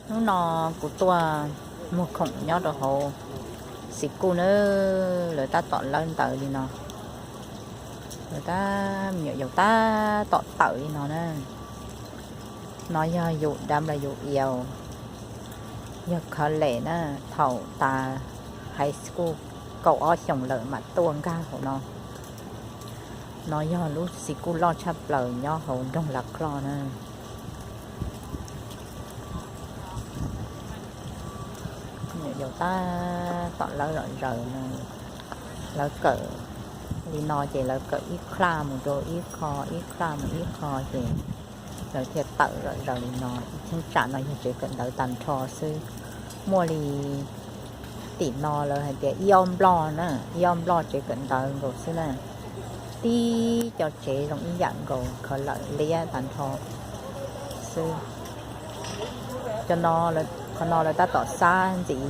Hnub no kuv tuaj muag khoom nyob rau hauv Xi Kuj na, lawv tab tom lawb ntawv li no, lawv tab, me nyuam yaus tab tom tawm li no na. No yog yus dab los yus iaus, yog college na, thaum tas high school kaum ob xyoos lawm mam tuaj nkag hauv no. No yog lub Xi Kuj loj tshaj plaws nyob hauv nroog Las Cloj na. Me nyuam yaus tab tom lawb zom zaws no, lawv kawm li no ces lawv kawm ib class mus rau ib qho, ib class mus ib qho ces lawv thiaj tawm zom zaws li no. Ib cheeb tsam no yog tsev kawm ntawv tag nrho xwb, muaj li tim no lawv hais tias ib ob nploj na, ib ob nploj tsev kawm ntawv nkaus xwb na. Tib co tsev zoo ib yam nkaus, khaws lawm liab tag nrho xwb. Qhov no lawv tab tom xab ntxiv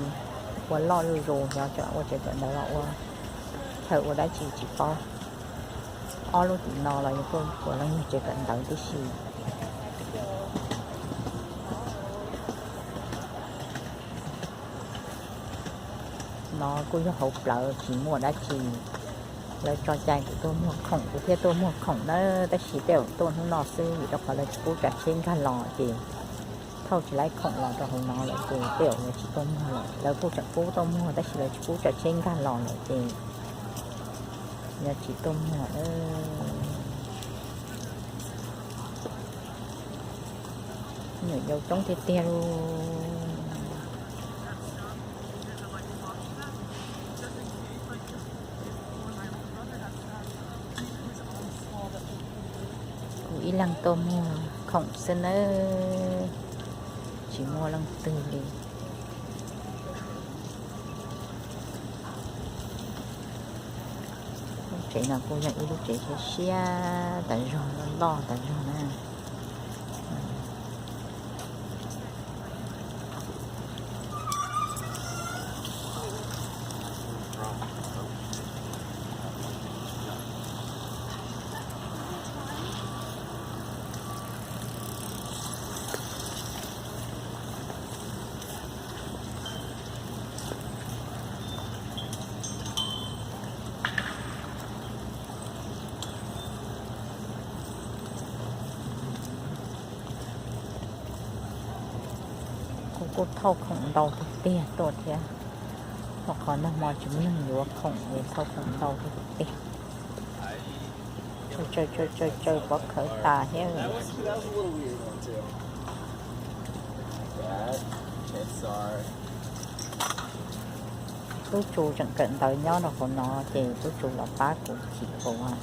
ua loj zuj zus, xyov tsam ua tsev kawm ntawv los ua chaw ua dab tsi tsis paub. Ob lub tim no los yog tuaj puav leej yog tsev kawm ntawv tib si. No kuj yog hauv plawv tsis muaj dab tsi, lawv tso cai kuv tuaj muag khoom kuv thiaj tuaj muag khoom na, tab sis tej zaum tuaj hnub no xwb vim rau qhov lawv tsis pub tsav tsheb nkag los ces thauj tsis laib khoom los rau hauv no lawm ces tej zaum yuav tsis tuaj muag lawm. Lawv kuj tseem pub tuaj muag tab sis lawv tsis pub tsav tsheb nkag los lawm ces yuav tsis tuaj muag. Nyuam yaus coob tiag tiag li. Kuv ib leeg tuaj muag khoom xwb nawb, tsis muaj leej twg li. Lub tsev no kuj yog ib lub tsev siab siab tas zog, loj loj tas zog na. Kuv kuj thauj khoom ntau tiag tiag tuaj thiab, rau qhov nag hmo tsis muaj neeg yuav khoom es thauj khoom ntau tiag tiag. Tsawg tsawg tsawg tsawg pob khawv tas thiab. Tub Tsu tseem kawm ntawv nyob rau hauv no ces Tub Tsu los pab kuv chim quav.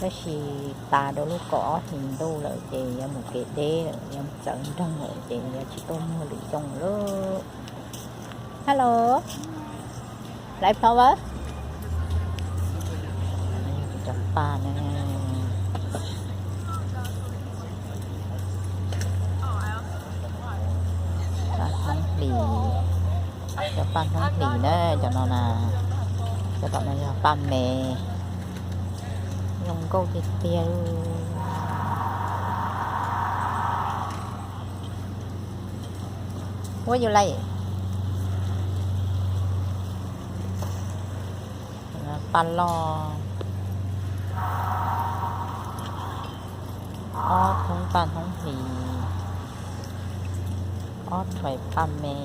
Tab sis tas rau lub kaum ob hlis ntuj lawm ces yuav mus kev deb lawm, yuav mus txawv nroog lawm ces yuav tsis tuaj muag lwm xyoo lawm. Hello, laiv plhov vas. Cov paj ne, paj hnoob hlis, cov paj hnoob hlis na, cov no na, cov tom no yog paj me, zoo nkauj tiag tiag li. What you like? Paj loj, ob thoob paj hnoob hlis, ob tray paj me.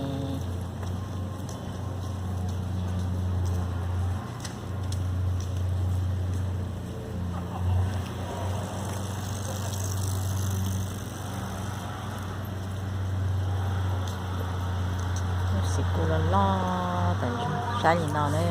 Lub Xi Kuj loj loj tas zog, saib li no ne.